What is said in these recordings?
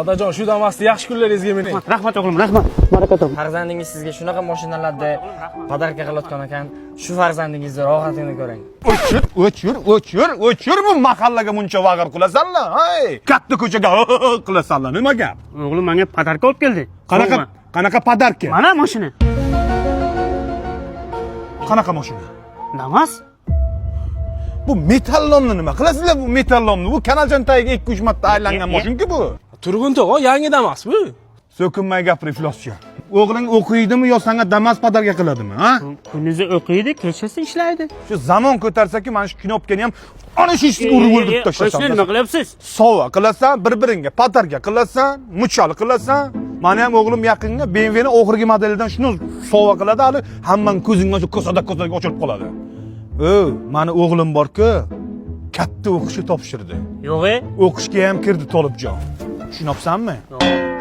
Otajon, shu Damasni yaxshi kunlaringizga mining. Rahmat, o'g'lim, rahmat. Baraka top. Farzandingiz sizga shunaqa mashinalarda подарка qilayotgan ekan, shu farzandingizni rohatini ko'ring. O'chir, o'chir, o'chir, o'chir, bu mahallaga muncha vag'ir qilasanlar, hey! Katta ko'chaga qilasanlar, nima gap? O'g'lim menga подарка olib keldi. Qanaqa Sovg'a. Qanaqa подарка? Mana mashina. Qanaqa mashina? Damas. Bu металлолом ni nima qilasizlar, bu металлолом ni? Bu kanalchan tagiga 2-3 marta aylangan mashina-ku bu. Turg'un tog'a, yangi Damas bu. So'kinmay gapir, ifloschi. O'g'ling o'qiydimi yo sanga Damas подарка qiladimi, ha? Kunduzi o'qiydi, kechasi ishlaydi. Shu zamon ko'tarsaki, mana shu knopkani ham ana shu ishga urib o'ldirib tashlasam. Qo'shni, nima qilyapsiz? Sovg'a qilasan, bir-biringga подарка qilasan, muchal qilasan. Mani ham o'g'lim yaqinga BMWni oxirgi modelidan shuni sovg'a qiladi, hali hammani ko'zingga shu kosada kosaga ochilib qoladi. O, mani o'g'lim bor-ku, katta o'qishga topshirdi. Yo'q, e. O'qishga ham kirdi, Tolibjon. Tushunyapsanmi?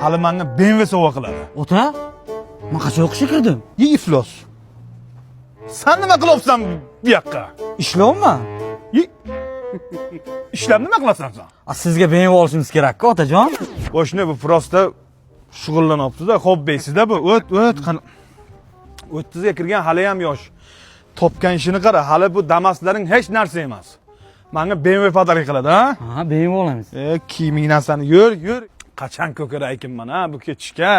Hali menga BMW sovg'a qiladi. Ota, men qachon o'qishga kirdim? Ye, iflos. San nima qilyapsan bu yoqqa? Ishlayapman. Ye. Ishlab nima qilasan sen? Sizga BMW olishimiz kerak-ku, otajon. Qo'shni, bu просто shug'ullanyapti-da, hobbisida bu. O't, o't, qani. 30 ga kirgan, hali ham yosh. Topgan ishini qara, hali bu Damaslaring hech narsa emas. Menga BMW подарка qiladi, ha? Ha, BMW olamiz. E, kiyiming narsani yur, yur. Qachon ko'karar ekanman, ha, bu ketishga.